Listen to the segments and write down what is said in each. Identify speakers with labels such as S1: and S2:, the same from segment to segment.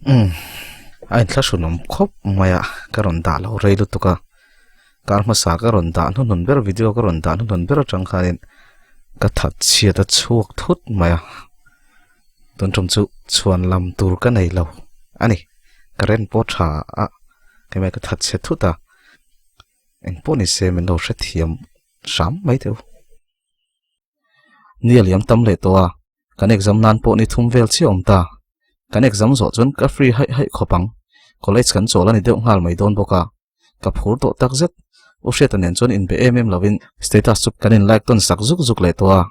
S1: Umm a inthlahrunawm khawp mai a ka rawn dah lo rei lutuk a kar hmasa ka rawn dah hnuhnun ber video ka rawn dah hnuhnun ber atang khanin ka that chhiat a chhuak thut mai a tun tum chu chhuan lam tur ka nei lo a ni current pawh tha a keimah ka that chhe thut a engpawh ni se min lo hrethiam hram mai teh u. Ni a liam tam leh tawh a, kan exam nan pawh ni thum vel chiah awm ta. Kan exam zawh chuan ka free haih haih khawp ang. College kan chawl a ni deuh nghal mai dawn bawk a. Ka phur tawh tak zet. U Hriata nen chuan inbe em em lovin status chu kan in like tawn sak zuk zuk leh tawh a.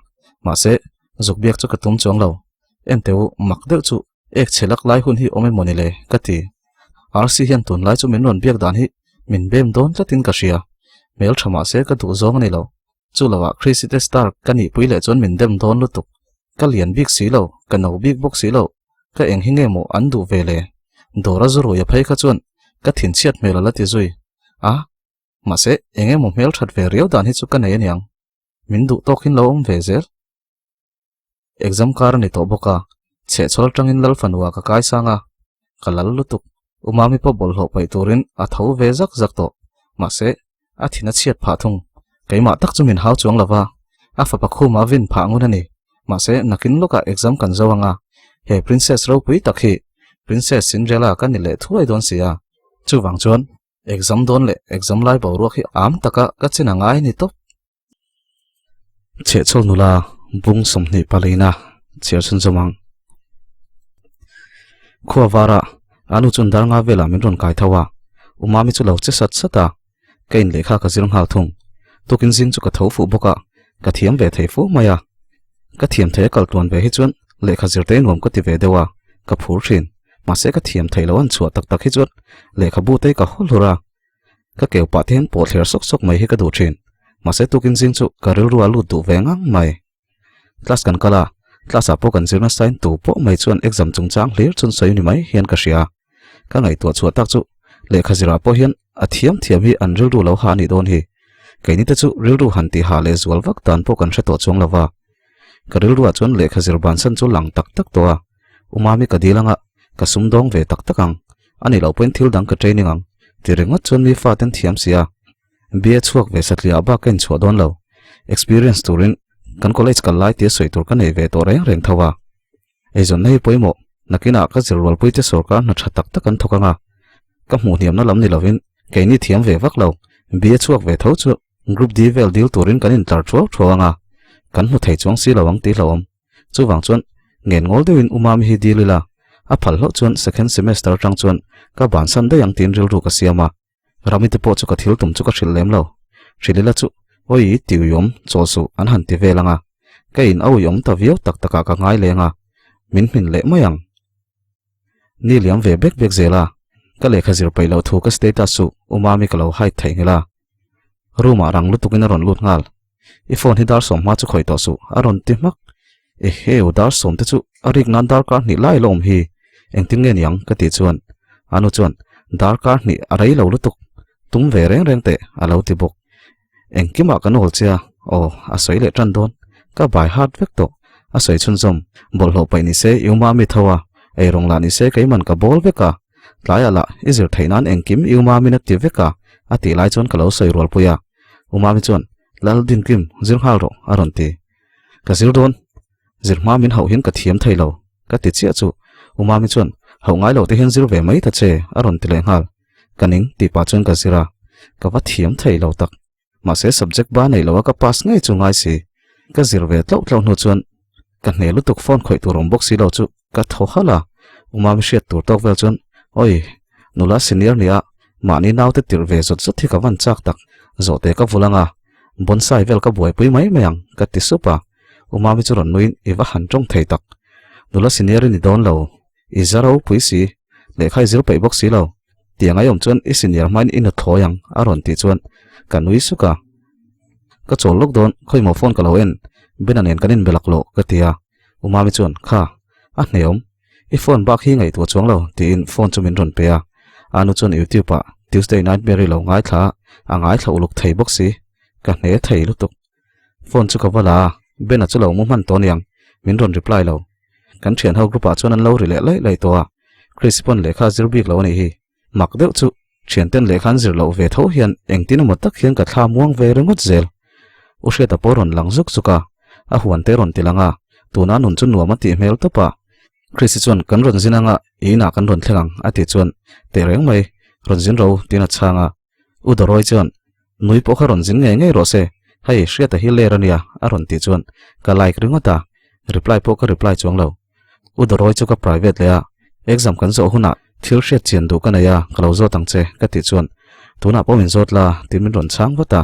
S1: Mahse, zuk biak chu ka tum chuang lo. Enteu mak deuh chu ek chhe lak lai hun hi awm emaw ni le ka ti. RC hian tunlai chu min rawn biak dan hi min bem dawn tlatin ka hria. Hmel tha mahse ka duh zawng a ni lo. Chu lovah Chrissy te star ka nihpui leh chuan min dem dawn lutuk. Ka lian bik si lo, ka no bik bawk si lo, ka eng hi nge maw an duh ve le? Dawra zu ruia phei kha chuan ka thinchhiat hmel a la ti zui. A, mahse eng emaw hmel that ve riau dan hi chu ka nei aniang. Min duh tawkin lo awm ve zel. Exam kar a ni tawh bawk a, chhehchhawl atangin Lal fanua ka kai sang a, ka lal lutuk. U Mami pawh bawlhhlawh paih turin a tho ve zak zak tawh. Mahse, a thin a chhiat phah thung. Keimah tak chu min hau chuang lo va, a fapa khuma vin phah ngun a ni. Mahse, nakin lawkah exam kan zo ang a, he princess ropui tak hi Princess Cinderella ka ni leh thuai dawn si a. Chuvang chuan, exam dawn leh exam lai boruak hi am taka ka chin a ngai ni tawp. Chhehchhawl nula bung 24 na chhiar chhun zawm ang. Khua vara a nu chuan dar nga velah min rawn kai tho a, u Mami chu lo che sat sat a, ka in lehkha ka zir nghal thung. Tukin zing chu ka tho fuh bawk a, ka thiam ve thei fu mai a. Ka thiam thei a kal tluan ve hi chuan lehkha zir te nuam ka ti ve deuh a, ka phur thin. Mahse ka thiam thei lo an chhuah tak tak hi chuan lehkhabu te ka haw hlur a. Ka keu pah te hian pawh thler sawk sawk mai hi ka duh thin. Mahse tukin zing chu ka rilru a lut duh ve ngang mai. Class kan kal a, class ah pawh kan zir nasa in tu pawh mai chuan exam chungchang hlir chun sawi ni mai hian ka hria. Ka ngaihtuah chhuah tak chu lehkha zirah pawh hian a thiam thiam hi an rilru lo ha a nih dawn hi. Keini te chu rilru han ti ha leh zual vak dan pawh kan hre tawh chuang lo va. Ka rilruah chuan lehkha zir bansan chu lang tak tak tawh a, U Mami ka dil anga ka sumdawng ve tak tak ang. A nih loh pawhin thil dang ka training ang. Ti ringawt chuan mi faten thiam si a. Bia chhuak ve satliah bak ka inchhuah dawn lo. Experience turin kan college kal lai tia sawi tur ka nei ve tawh reng reng tho a. Eizawnna hi pawimawh, nakinah ka zirrualpuite sawrkar hna tha tak tak an thawk anga. Ka hmuh hniamna lam ni lovin keini thiam ve vak lo, bia chhuak ve tho chu Group D vel dil turin kan intlar thuau thuau anga, kan hmu thei chuang si lo ang tih hlauhawm. Chuvang chuan ngen ngawl deuhin u Mami hi dil ila, a phal hlauh chuan second semester atang chuan ka bansan daih ang tiin rilru ka siam a. Rami te pawh chu ka thil tum chu ka hrilh lem lo. Hrilh ila chu, Awi, ti uiawm, chawl suh, an han ti vel ang a. Ka in a uiawm ta viau tak takah ka ngai leng a, min hmin leh mai ang. Ni liam ve bek bek zel a, ka lehkha zir peih loh thu ka status chu U Mami ka lo hide theihnghilh a. Room ah rang lutukin a rawn lut nghal. I phone hi dar sawm hma chu khawih tawh suh, a rawn ti hmak. Eheu, dar sawm te chu a rik nan darkar hnih lai la awm hi, engtin nge niang? ka tih chuan a nu chuan, Darkar hnih a rei lo lutuk, tum ve reng reng teh, a lo ti bawk. Engkimah kan awl che a, aw, a sawi leh tan dawn, ka bai hat vek tawh, a sawi chhunzawm, bawlhhlawh paih ni se i uma mi tho a, eirawng lah ni se keiman ka bawl vek a, tlaiah lah i zir theih nan engkim i uma min a ti vek a, a tih lai chuan ka lo sawi rualpui a. Umami chuan, Lal Dinkim, zir nghal rawh, a rawn ti. Ka zir dawn. Zir hma min hauh hian ka thiam thei lo, ka ti chiah chu. Umami chuan, Hauh ngai lo te hian zir ve mai ta che, a rawn ti leh nghal. Ka ning, tih pah chuan ka zir a. Ka va thiam thei lo tak. Mahse subject ba nei lo a ka pass ngei chu ngai si. Ka zir ve tlauh tlauh hnu chuan ka hne lutuk phone khawih tur awm bawk si lo chu ka thaw halh a. Umami hriat tur tawk vel chuan, Awi, nula senior nia, mahni naute tirh ve zawt zawt hi ka van chak tak. Zawhte ka vul ang a, bonsai vel ka buaipui mai mai ang, ka ti sup a. Umami chu rawn nuiin i va han tawng thei tak. Nula senior i ni dawn lo, i za ropui si, lehkha i zir peih bawk si lo. Tiang ai awm chuan i senior hmain i nuthlawi ang, a rawn tih chuan ka nui suk a. Ka chawl lawk dawn, khawimaw phone ka lo en, Bena nen kan inbe lak lawh, ka ti a. Umami chuan, Kha, a hneawm. I phone bak hi ngaihtuah chuang lo tiin phone chu min rawn pe a. Anu chuan YouTube ah Tuesday Nightmare i lo ngaithla a, a ngaithla uluk thei bawk si. Ka hne thei lutuk. Phone chu ka va la a, Ben-a chu lo mu hman tawh aniang, min rawn reply lo. Kan thian ho group ah chuan an lo ri leh laih laih tawh a, Chris pawn lehkha a zir bik lo a nih hi. Mak deuh chu thianten lehkha an zir loh ve tho hian engtin emaw tak hian ka thla muang ve ringawt zel. U Hriata pawh rawn lang zuk zuk a, a huan te rawn ti lang a, tuna nun chu nuam a tih hmel tawp a. Chrissy chuan kan rawn zin anga i inah kan rawn thleng ang a tih chuan teh reng mai, rawn zin ro tiin a chhang a. U Dawrawi chuan nui pawh kha rawn zin ngei ngei rawh se, hei Hriata hi ler a nia a rawn tih chuan ka like ringawt a, reply pawh ka reply chuang lo. U Dawrawi chu ka private leh a, exam kan zawh hunah thil hriat chian duh ka nei a, ka lo zawt ang che ka tih chuan tunah pawh min zawt la tih min rawn chhang vat a.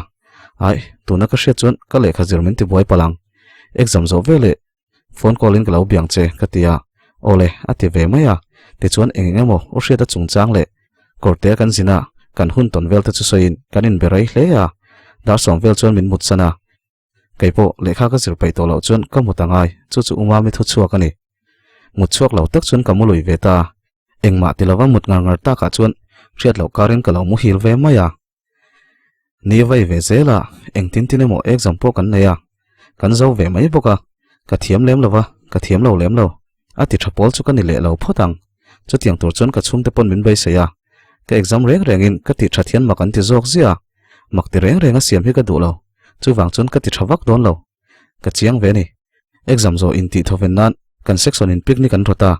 S1: Aih, tuna ka hriat chuan ka lehkha zir min tibuai palh ang. Exam zawh veleh phone call in ka lo biang che ka ti a, awle a ti ve mai a, tichuan eng eng emaw u hriata chungchang leh kawrte kan zin a, kan hun tawn vel te chu sawiin kan inbe rei hle a, dar sawm vel chuan min mutsan a. Kei pawh lehkha ka zir peih tawh loh chuan ka mut a ngai, chu chu Umami thu chhuak a ni. Mut chhuak lo tak chuan ka mu lui ve ta. Engmah ti lova mut ngar ngar takah chuan hriat loh karin ka lo muhil ve mai a. Ni vai ve zel a, engtin tin emaw exam pawh kan nei a, kan zo ve mai bawk a, ka thiam lem lo va, ka thiam lo lem lo. A ti tha pawl chu ka ni leh lo phawt ang. Chutiang tur chuan ka chhungte pawn min beisei a, ka exam reng rengin ka tih that hian mak an ti zawk ziah a, mak ti reng reng a siam hi ka duh lo, chuvang chuan ka ti tha vak dawn lo. Ka chiang ve a ni. Exam zawh intih thawven nan kan section in picnic an rawt a,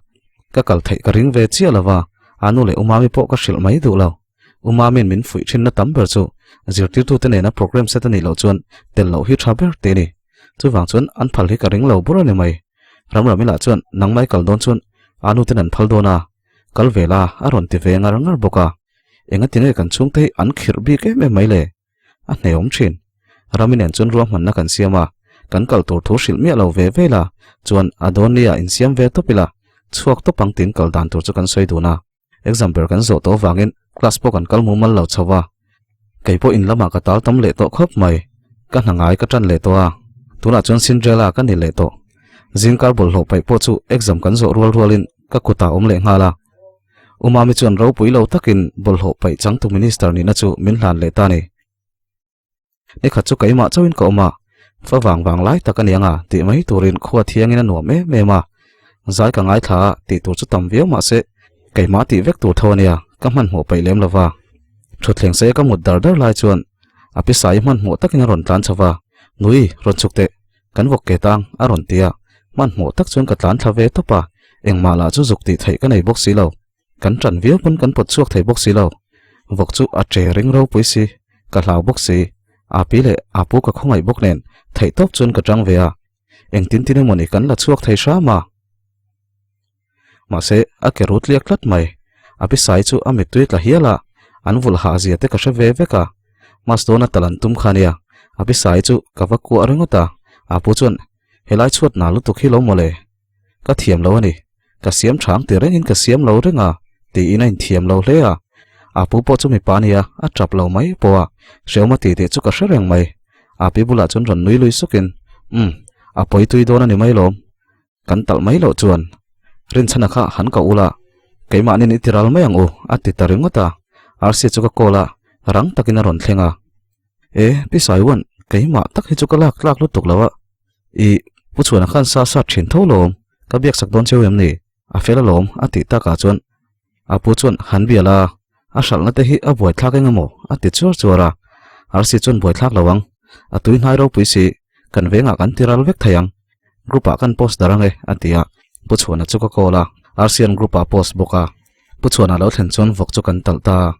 S1: ka kal theih ka ring ve chiah lo va, Anu leh Umami pawh ka hrilh mai duh lo. Umamin min fuih thinna tam ber chu zirtirtute nena program set a nih loh chuan tel loh hi tha ber tih a ni. Chuvang chuan an phal hi ka ring lo bur a ni mai. Ramramila chuan nangmai kal dawn chuan Anu ten an phal dawn a, kal ve la a rawn ti ve ngar ngar bawk a. Engatinge kan chhungte hi an khirh bik em em mai le? A hneawm thin. Rami nen chuan ruahmanna kan siam a, kan kal tur thu hrilh miah lo ve ve la, chuan a dawn nia insiam ve tawp ila, chhuak tawp ang tiin kal dan tur chu kan sawi dun a. Exam ber kan zawh tawh avangin class pawh kan kal mumal lo chho a, kei pawh in lamah ka tal tam leh tawh khawp mai. Ka hna ngai ka tan leh tawh a, tunah chuan Cinderella ka ni leh tawh. Zingkar bawlhhlawh paih pawh chu exam kan zawh rual rualin ka kutah awm leh nghal a. Umami chuan ropui lo takin bawlhhlawh paih changtu minister nihna chu min hlan leh ta a ni. Nikhat chu keimah chauhin ka awm a, fa vang vang lai tak a ni ang a tih mai turin khua thiangin a nuam em em a. Zai ka ngaithla a tih tur chu tam viau mahse keimah tih vek tur tho a nia, ka hmanhmawh peih lem lova. Thutthleng sei a ka mut dar dar lai chuan a pisai hmanhmawh takin a rawn tlan chho va, Nui, rawn chhuk teh, kan vawk ke tang a rawn ti a, hmanhmawh tak chuan ka tlan thla ve tawp a, engmah lah chu zuk tih theih ka nei bawk si lo. Kan ṭan viau pawn kan pawt chhuak thei bawk si lo. Vawk chu a ṭe ring ropui si, ka hlau bawk si. A pi leh a pu ka khawngaih bawk nen theih tawp chuan ka ṭang ve a. Engtin tin emawni kan la chhuak thei hram a. Mahse, a ke rut liak tlat mai. A pi sai chu a mittui tla hial a, an vulh hah zia te ka hre ve vek a. Mas dawna tal an tum kha nia. A pi sai chu ka va kuah ringawt a. A pu chuan, Helai chhuat nâ lutuk hi lo mawle. Ka thiam lo a ni. Ka siam thang ti rengin ka siam lo reng a, tiin a inthiam lo hle a. A pu pawh chu mipa a nia, a tap lo mai pawh a, hrehawm a tih tih chu ka hre reng mai. A pi bulah chuan rawn nui lui sukin, Umm, a pawi tui dawn a ni mai lawm. Kan talh mai loh chuan Rinchhana kha han ka ul a, keimahnin i ti ral mai ang u, a ti ta ringawt a. Arsi chu ka call a, rang takin a rawn thleng a. E, Pi Saiwan, keimah tak hi chu ka lak tlak lutuk lo a. I Pu Chhuana khan sa sat thin tho lawm, ka biak sak dawn cheu em ni? A fel alawm a tih takah chuan a pu chuan han bial a, a hralhna te hi a buaithlak eng emaw a ti chuar chuar a, Arsi chuan buaithlak lo ang, a tui hnai ropui si, kan vengah kan ti ral vek thei ang, group ah kan post dar ang e a ti a, Pu Chhuana chu ka call a, Arsian group ah post bawk a, Pu Chhuana lo thlen chuan vawk chu kan talh ta a,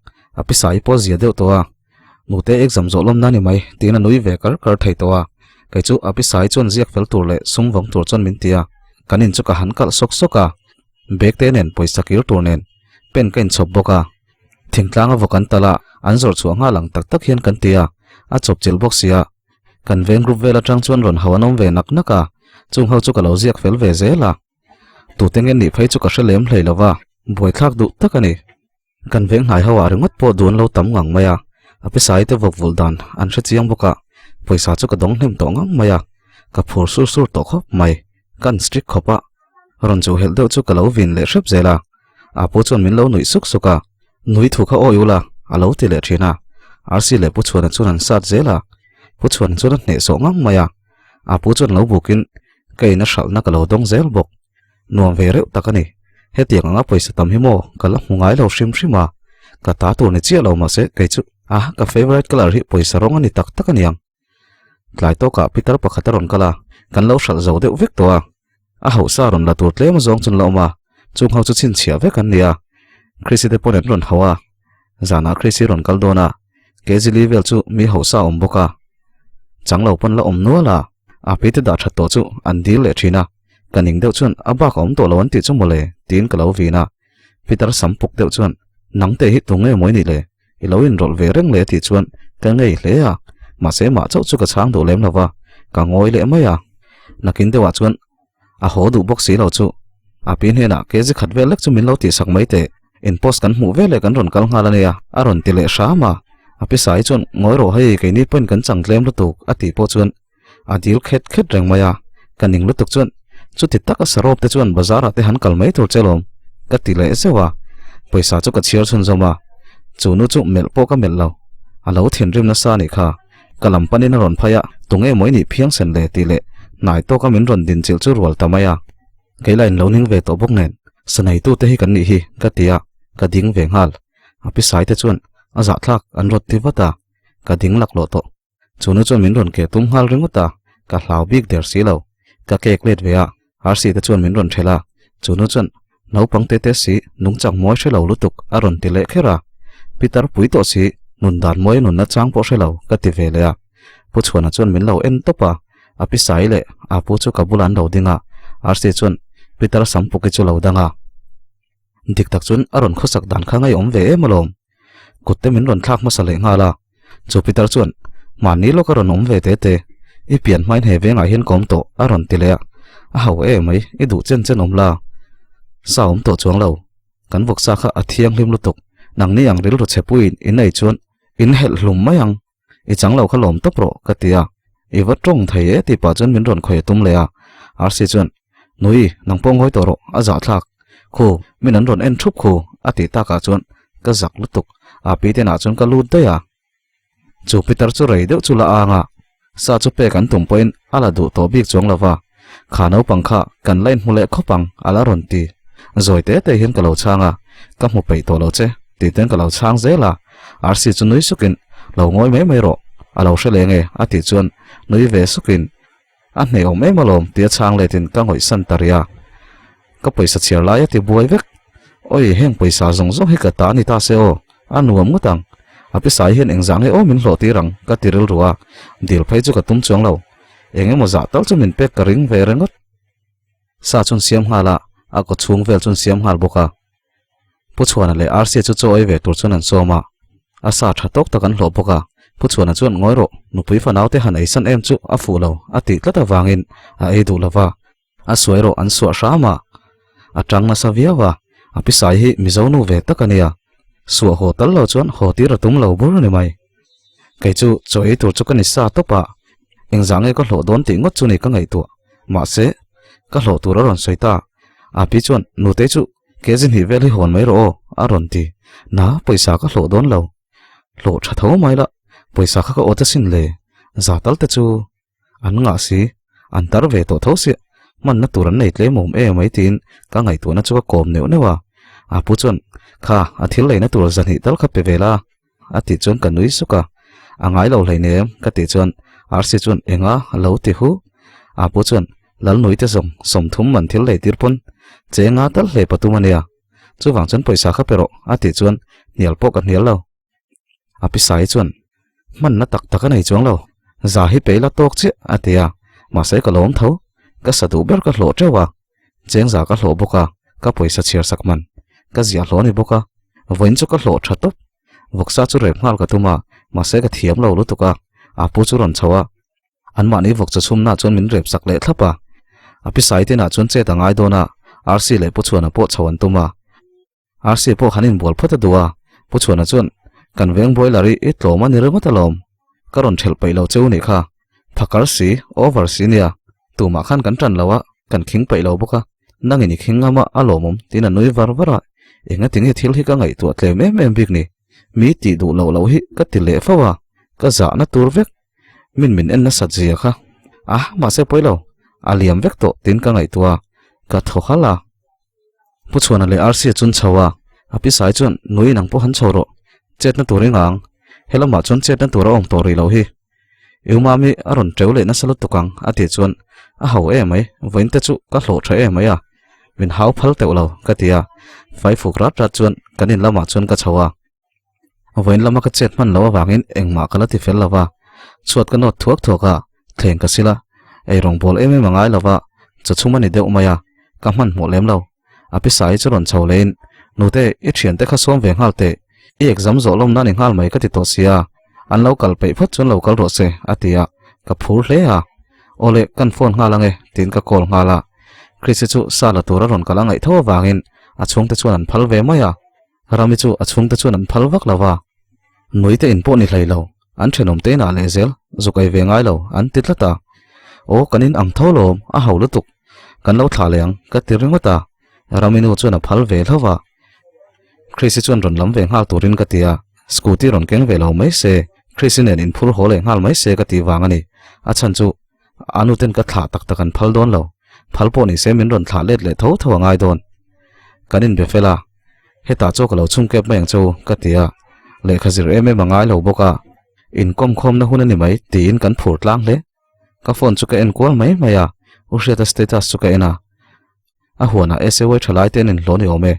S1: a pisa i pawh zia deuh tawh a, Nute exam zawh lawmna ni mai tiin a nui ve kar kar thei tawh a, kei chu a pisai chuan ziak fel tur leh sum vawng tur chuan min ti a, kan in chu ka han kalh sawk sawk a, bag te nen pawisa kir tur nen pen ka inchhawp bawk a, thingtlang a vawk an talh a, an zawrh chhuah nghal ang tak tak hian kan ti a, a chawp chilh bawk si a, kan veng group vel atang chuan rawn ho an awm ve nak nak a, chung ho chu ka lo ziak fel ve zel a, tute nge nih phei chu ka hre lem hlei lo va, buaithlak duh tak a ni. Kan veng hnai ho ah ringawt pawh duan lo tam ngang mai a, a pisai te vawk vulh dan an hre chiang bawk a, pawisa chu ka dawng hnem tawh ngang mai a, ka phur sur sur tawh khawp mai, kan strict khawp a. Rawn chu helh deuh chu ka lo vin leh hrep zel a, Apu chuan min lo nuih suk suk a, Nui thu kha awi ula, a lo ti leh thin a. Arsi leh Pu Chhuana chuan an sat zel a, Pu Chhuana chuan a hneh sawh ngang mai a. Apu chuan lo bukin ka in a hralhna ka lo dawng zel bawk. Nuam ve reuh tak a ni. Hetiang anga pawisa tam hi maw ka la hmu ngai lo hrim hrim a, ka ta tur ni chiah lo mahse kei chu a ka favourite colour hi pawisa rawng a ni tak tak aniang. Tlai tawkah pitar pakhat a rawn kal a, kan lo hralh zo deuh vek tawh a. A hauhsa rawn la tur tlem zawng chuan la awm a, chung ho chu chhinchhiah vek an ni a. Chrissy te pawn an rawn hauh a, zanah Chrissy rawn kal dawn a, Kezili vel chu mi hauhsa a awm bawk a. Chang lo pawn la awm nual a, a pi te dah that tawh chu an dil leh thin a, ka ning deuh chuan a bak a awm tawh lo an tih chu mawle tiin ka lo vin a. Pitar sam puk deuh chuan nang te hi tu nge mawi nih le? I lo inrawlh ve reng le tih chuan ka ngei hle a, mahse mah chauh chu ka chhang duh lem lo va, ka ngawi leh mai a. Nakin deuhah chuan a haw duh bawk si lo chu a pi hnenah kg khat vel lek chu min lo tihsak mai teh, in post kan hmuh veleh kan rawn kal nghal a nia a rawn ti leh hram a. A pi sai chuan ngawi rawh hei keini pawhin kan chang tlem lutuk a tih pawh chuan a dil khet khet reng mai a, ka ning lutuk chuan chuti taka sarawp te chuan bazar ah te han kal mai tur che lawm ka ti leh zeuh a, pawisa chu ka chhiar chhunzawm a, chu nu chu melh pawh ka melh lo, a lo thinrim nasa a nih kha, ka lam panin a rawn phai a, tunge maw i nih phiang sen le tih leh hnai tawka min rawn din chilh chu rual ta mai a, kei lah in lo ning ve tawh bawk nen sanei tute hi kan nih hi ka ti a, ka ding ve nghal, a pi sai te chuan a zahthlak an rawt ti vat a, ka ding laklawh tawh. Chu nu chuan min rawn keh tum nghal ringawt a, ka hlau bik der si lo. Ka kek let ve a, Arsi te chuan min rawn ṭhelh a, chu nu chuan naupang te te si nungchang mawi hre lo lutuk a rawn ti leh kher a. Pitar pui tawh si, nun dan mawi nunna chang pawh hre lo ka ti ve leh a. Pu Chhuana chuan min lo en tawp a, a pi sai leh a pu chu ka bulah an lo ding a, Arsi chuan Pitar Sampuki chu lo dang a. Dik tak chuan a rawn khawsak dan kha ngaiawm ve em alawm. Kut te min rawn thlak hmasa leh nghal a, chu Peter chuan mahni lawk a rawn awm ve te te, i pian hmain he vengah hian ka awm tawh a rawn ti leh a, a hau em mai, i duh chen chen awm la, sa awm tawh chuang lo, kan vawksa kha a thianghlim lutuk, nangni ang rilru chhe puiin in ei chuan in helh hlum mai ang. I chang lo kha lawm tawp rawh ka ti a, i va tawng thei e tih pah chuan min rawn khawih a tum leh a, Rc chuan Nui, nang pawh ngawi tawh rawh, a zahthlak, khu, min an rawn en thup khu a tih takah chuan ka zak lutuk, a pi te nah chuan ka lut daih a. Chu Peter chu rei deuh chu la ang a, sa chu pek an tum pawhin a la duh tawh bik chuang lo va, kha naupang kha kan la inhmu leh khawp ang a la rawn ti. Zawi te te hian ka lo chhang a, ka hmu peih tawh lo che tih ten ka lo chhang zel a, Rc chu nui sukin lo ngawi mai mai rawh, a lo hre leng e a tih chuan nui ve sukin a hneh awm em alawm tia chhang letin ka ngawihsan ta rih a, ka pawisa chhiar lai a ti buai vek. Oi heng pawisa zawng zawng hi ka ta a ni ta se aw, a nuam ngawt ang. A pisai hian engzah nge aw min hlawh tir ang ka ti rilru a, dil phei chu ka tum chuang lo. Eng emaw zah tal chu min pek ka ring ve ringawt. Sa chuan siam nghal a, a kaw chhung vel chuan siam nghal bawk a. Pu Chhuana leh Rc chu chaw ei ve tur chuan an sawm a, a sa tha tawk tak an hlawh bawk a. Pu Chhuana chuan ngawi rawh, nupui fanau te han eisan em chu a fuh lo a tih tlat avangin a ei duh lo va, a suai rawh an suah hram a, a tang nasa viau a, a pisai hi Mizo nu ve tak a nia, suah haw tal lo chuan haw tir a tum lo bur a ni mai. Kei chu chaw ei tur chu ka ni sa tawp a, engzah nge ka hlawh dawn tih ngawt chu ni ka ngaihtuah, mahse ka hlawh tur a rawn sawi ta, a pi chuan nutei chu kg hnih vel hi hawn mai rawh aw a rawn ti, na pawisa ka hlawh dawn lo, hlawh tha tho mai la, pawisa kha ka awt asin le, za tal te chu an ngah si, an tar ve tawh tho sia, hmanna tur an nei tlem awm em mai tiin ka ngaihtuahna chu ka kawm neuh neuh a, a pu chuan kha a thil leina tur zahnih tal kha pe ve la. A tih chuan ka nui suk a, a ngai lo hleinem ka tih chuan Rc chuan enga a lo ti hu. A pu chuan Lalnui te zawng sawmthum man thil lei tir pawn che nga tal hle patum a nia, chuvang chuan pawisa kha pe rawh a tih chuan hnial pawh ka hnial lo. A pi Sai chuan hmanna tak tak a nei chuang lo, za hi pe ila tawk chiah a ti a, mahse ka lawm tho, ka sa duh ber ka hlawh teuh a. Chengza ka hlawh bawk a, ka pawisa chhiar sak man. Ka ziah hlawh a ni bawk a, vawiin chu ka hlawh tha tawp. Vawksa chu rep nghal ka tum a, mahse ka thiam lo lutuk a, a pu chu rawn chho a. Anmahni vawkcha chhumna chuan min rep sak leh thlap a. A pi sai tinah chuan chet a ngai dawn a, Rc leh Pu Chhuana pawh chho an tum a. Rc pawh han inbual phawt a duh a, Pu Chhuana chuan, Kan veng boiler hi i tlawm a ni ringawt alawm. Ka rawn ṭhelh peih lo cheu nih kha. Phakar si, over si nia. Tumah khan kan ṭan lo a, kan khing peih lo bawk a. Nangin i khing ngam a, a lawmawm, tiin a nui var var a. Engatinge thil hi ka ngaihtuah tlem em em bik ni? Mi tih duh loh loh hi ka ti leh fo a, ka zahna tur vek. Min min en nasat zia kha. A, mahse pawi lo, a liam vek tawh tiin ka ngaihtuah a, ka thaw halh a. Pu Chhuana leh Arsia chun chho a, a pi Sai chuan nui nang pawh han chho rawh, chetna tur i ngang, he lamah chuan chetna tur a awm tawh rih loh hi. I umami a rawn teu leh nasa lutuk ang a tih chuan a ho em mai, vawiin te chu ka hlawh tha em mai a, min hau phal teuh lo ka ti a, fai fuk rat rat chuan kan in lamah chuan ka chho a. Vawiin lama ka chet hman loh avangin engmah ka la ti fel lo va, chhuat ka nawt thuak thuak a, thleng ka sil a, eirawng bawl em em a ngai lo va, chaw chhum a ni deuh mai a, ka hmanhmawh lem lo. A pi Sai chu rawn chho leiin, Nute, i thiante kha sawm ve nghal teh, i exam zawh lawm nan i nghal mai ka ti tawh sia, an lo kal peih phawt chuan lo kal rawh se, a ti a, ka phur hle a. Awle, kan phone nghal ange, tiin ka call nghal a. Chrissy chu sa la tura rawn kal a ngaih tho avangin a chhungte chuan an phal ve mai a. Rami chu a chhungte chuan an phal vak lo va, Nuite in pawh ni hlei lo, an thenawm te inah leh zel zuk ei ve ngai lo an ti tlat a. Aw kan in ang tho lawm, a ho lutuk, kan lo thlah leh ang ka ti ringawt a, Rami nu chuan a phal ve hlauh a. Chrissy chuan rawn lam ve nghal turin ka ti a, scooty rawn keng ve lo mai se, Chrissy nen inphur haw leh nghal mai se ka tih vang a ni, a chhan chu a nu ten ka thlah tak tak an phal dawn lo, phal pawh ni se min rawn thlah let leh tho tho a ngai dawn. Kan inbe fel a. Hetah chaw ka lo chhung kep mai ang che u, ka ti a. Lehkha zir em em a ngai lo bawk a, inkawmkhawmna hun a ni mai tiin kan phur tlang hle. Ka phone chu ka en kual mai mai a, U Hriata status chu ka en a. A huanah SAY thalai te an inhlawh ni awm e.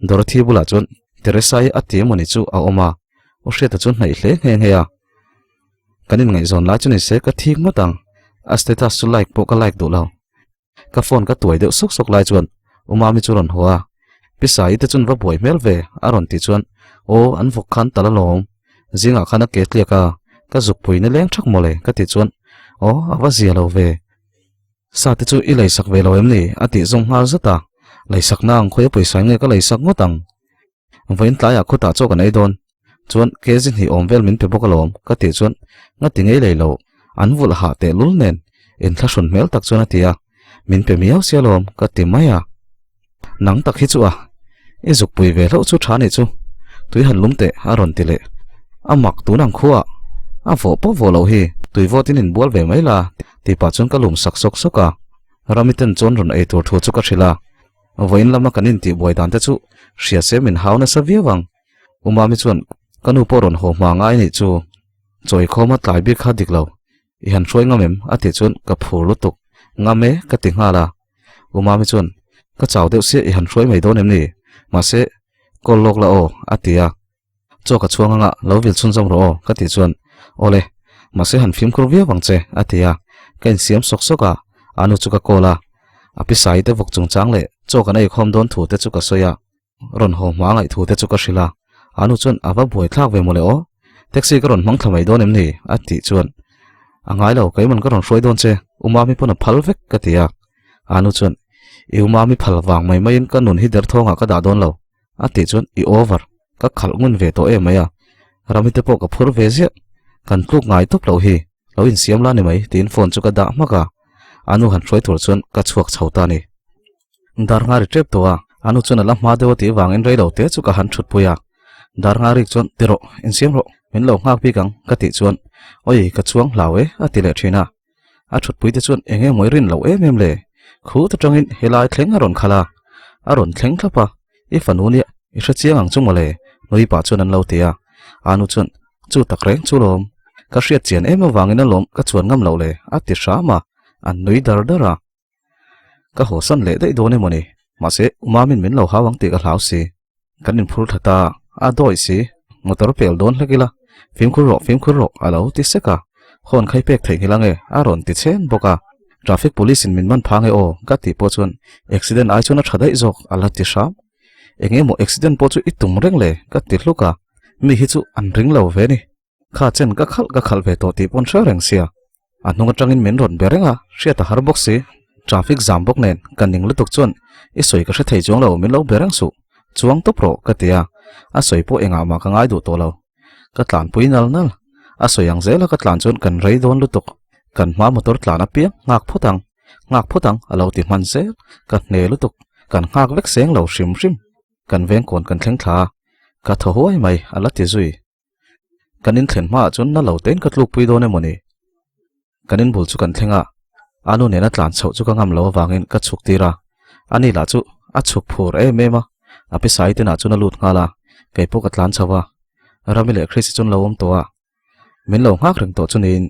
S1: Dorothy bulah chuan Teresa-i a ti emawni chu a awm a, U Hriata chu hnaih hle nghe nghe a. Kan inngaihzawn lai chu ni se ka thik ngawt ang, a status chu like pawh ka like duh lo. Ka phone ka tuai deuh sawk sawk lai chuan U Mami chu rawn haw a, Pi Saii te chun va buai hmel ve a rawn tih chuan Aw an vawk khan tal alawm, zingah khan a ke tliak a, ka zuk pui ni leng thak mawle ka tih chuan Aw a va zia lo ve, sa te chu i leisak ve lo em ni a tih zawng nghal zat a, leisak na ang khawi a pawisa nge ka leisak ngawt ang. Vawiin tlaiah khutah chaw kan ei dawn chuan kg hnih awm vel min pe bawk alawm ka tih chuan ngati ngei lei lo an vulh hah teh lul nen inthlahrun hmel tak chuan a ti a, min pe miau sia alawm ka ti mai a. Nang tak hi chu a, i zuk pui ve hlauh chu tha nih chu, tui han lum teh a rawn ti leh. A mak tun ang khuaah a vawh pawh vawh loh hi tui vawtin inbual ve mai la tih pah chuan ka lum sak sawk sawk a, Ramiten chuan rawn ei tur thu chu ka hrilh a. Vawiin lama kan intihbuai dan te chu hria se min hau nasa viau ang. U Mami chuan ka nu pawh rawn haw hma ngai anih chu. Chawi khawma tlai bik kha dik lo. I han hruai ngam em? a tih chuan ka phur lutuk. Ngam e ka ti nghal a. U Mami chuan ka chau deuh sia i han hruai mai dawn em ni? Mahse call lawk la aw a ti a. Chaw ka chhuang anga lo vil chhunzawm rawh aw ka tih chuan Awle, mahse han fimkhur viau ang che a ti a, ka insiam sawk sawk a, a nu chu ka call a, a pi Sai te vawk chungchang leh chaw kan eikhawm dawn thu te chu ka sawi a, rawn haw hma ngaih thu te chu ka hrilh a, a nu chuan a va buai thlak ve mawle aw, taxi ka rawn hmang thla mai dawn em ni a tih chuan A ngai lo, keiman ka rawn hruai dawn che, u Mami pawn a phal vek ka ti a, a nu chuan I u Mami phal vang mai maiin ka nun hi derthawngah ka dah dawn lo a tih chuan i over ka khalh ngun ve tawh em mai a, Rami te pawh ka phur ve ziah, kan tluk ngai tawp loh hi, lo insiam la ni mai tiin phone chu ka dah hmak a, a nu han hruai tur chuan ka chhuak chho ta ni. Darngari tep tawh a, a nu chuan a la hma deuh a tih vangin rei lo te chu ka han thut pui a, Darngari chuan ti rawh, insiam rawh, min lo nghak bik ang ka tih chuan awi ka chuang hlau e a ti leh thin a. A thutpui te chuan eng emaw i rin loh em em le? Khut atangin helai thleng a rawn khalh a, a rawn thleng thlap a, i fanu nia i hre chiang ang chu mawle nui pah chuan an lo ti a. Anu chuan chu tak reng chu lawm, ka hriat chian em avangin alawm ka chuan ngam loh le a ti hram a, an nui dar dar a. Ka haw san leh daih dawn emawni, mahse Umamin min lo hau ang tih ka hlau si. Kan inphur thla ta, a dawi si, motor pel dawn hlek ila, fimkhur rawh fimkhur rawh a lo ti sek a, hawn khai pek theih nghilh ange a rawn ti chen bawk a, traffic police in min man phang e aw ka tih pawh chuan accident ai chuan a tha daih zawk a la ti hram. Eng emaw accident pawh chu i tum reng le ka ti hluk a, mi hi chu an ring lo ve ni. Kha chen ka khalh ka khalh ve tawh tih pawn hre reng sia. A hnung atangin min rawn be reng a, hriat a har bawk si. Traffic jam bawk nen ka ning lutuk chuan i sawi ka hre thei chuang lo min lo be reng suh. Chuang tawp rawh ka ti a, a sawi pawh engah mah ka ngai duh tawh lo. Ka tlanpui nal nal. A sawi ang zela ka tlan chuan kan rei dawn lutuk. Kan hma motor tlan apiang nghak phawt ang. Nghak phawt ang a lo ti hman zel. Ka hne lutuk. Kan nghak vek seng lo hrim hrim. Kan veng kawn kan thleng thla a, ka thaw huai mai a la ti zui. Kan inthlen hmaah chuan na lo tein ka tlukpui dawn emaw ni? Kan inbul chu kan thleng a, a nu nena tlan chhoh chu ka ngam lo avangin ka chhuk tir a, ani lah chu a chhuk phur em em a, a pi sai tenah chuan a lut nghal a, kei pawh ka tlan chho a, Rami leh Chrissy chuan lo awm tawh a, min lo nghak reng tawh chu niin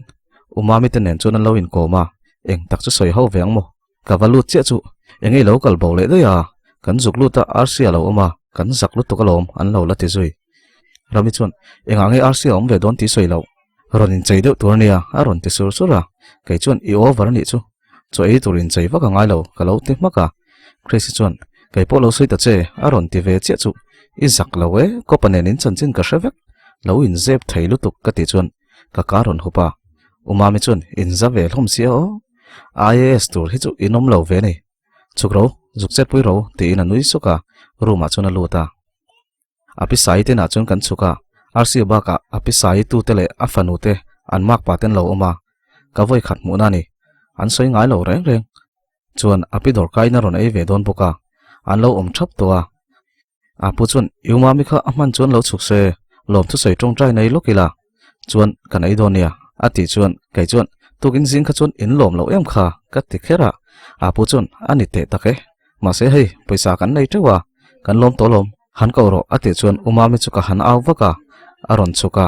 S1: U Mami te nen chuan an lo inkawm a, eng tak chu sawi ho ve ang maw? Ka va lut chiah chu eng ei lo kal bo leh daih a, kan zuk lut a Arsi a lo awm a, kan zak lutuk alawm an lo la ti zui. Rami chuan engah nge Arsi a awm ve dawn tih sawi loh, rawn inchei deuh tur ania a rawn ti sur sur a, kei chuan i over anih chu, chaw ei tur inchei vak a ngai lo ka lo ti hmak a. Chrissy chuan kei pawh lo sawi ta che a rawn ti ve chiah chu i zak lo e, kawpa nen in chanchin ka hre vek, lo inzep thei lutuk ka tih chuan ka ka rawn hup a, U Mami chuan inza ve hlawm sia aw. IAS tur hi chu in awm lo ve ni. Chhuk ro, zuk chet pui ro tiin a nui suk a, room ah chuan a lut a. A pi Sai te nah chuan kan chhuk a, RC bakah a pi Sai tu te leh a fanu te an makpa ten lo awm a, ka vawi khat hmuhna a ni. An sawi ngai lo reng reng. Chuan a pi dawrkaiin a rawn ei ve dawn bawk a, an lo awm thap tawh a. A pu chuan U Mami kha a hman chuan lo chhuk se, lawmthusawi tawngtai nei lawk ila chuan kan ei dawn nia a tih chuan kei chuan tukin zing kha chuan in lawm loh em kha ka ti kher a, a pu chuan a ni teh tak e, mahse hei pawisa kan nei teuh a, kan lawm tawh lawm, han koh rawh a tih chuan U Mami chu ka han au vak a, a rawn chhuk a.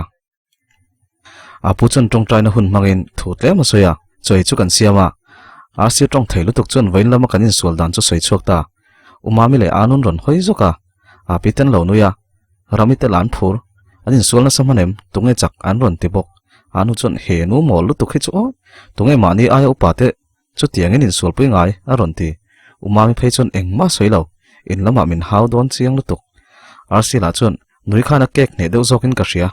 S1: A pu chuan tawngtaina hun hmangin thu tlem a sawi a, chawi chu kan siam a. RC tawng thei lutuk chuan vawiin lama kan insual dan chu sawi chhuak ta. U Mami leh Anun rawn hawi zawk a, a pi ten lo nui a, Rami te lah an phur. An insual nasa hman em, tunge chak an rawn ti bawk. Anu chuan he nu mawl lutuk hi chu aw, tunge mahni aia upa te chutiangin insualpui ngai a rawn ti. U Mami phei chuan engmah sawi lo, in lamah min hau dawn chiang lutuk. RC lah chuan Nui khan a cake hneh deuh zawkin ka hria,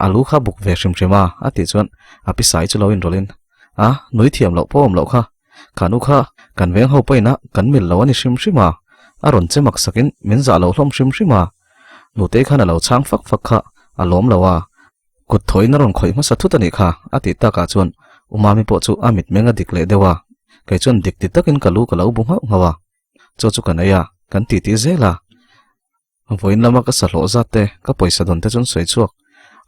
S1: a lu kha buk ve hrim hrim a, a tih chuan a pi sai chu lo inrawlhin, A, nui thiam loh pawh awm loh kha, kha nu kha kan veng ho pawhin a kan mil lo a ni hrim hrim a, a rawn che mak sakin min zah lo hlawm hrim hrim a. Nutei khan a lo chhang fak fak kha a lawm lo a, kut thawiin a rawn khawih hmasa thut a nih kha, a tih takah chuan U Mami pawh chu a mitmeng a dik leh deuh a, kei chuan dik ti takin ka lu ka lo bu nghauh nghauh a, chaw chu kan ei a, kan titi zel a. Vawiin lama ka sa hlawh zat te, ka pawisa dawn te chuan sawi chhuak.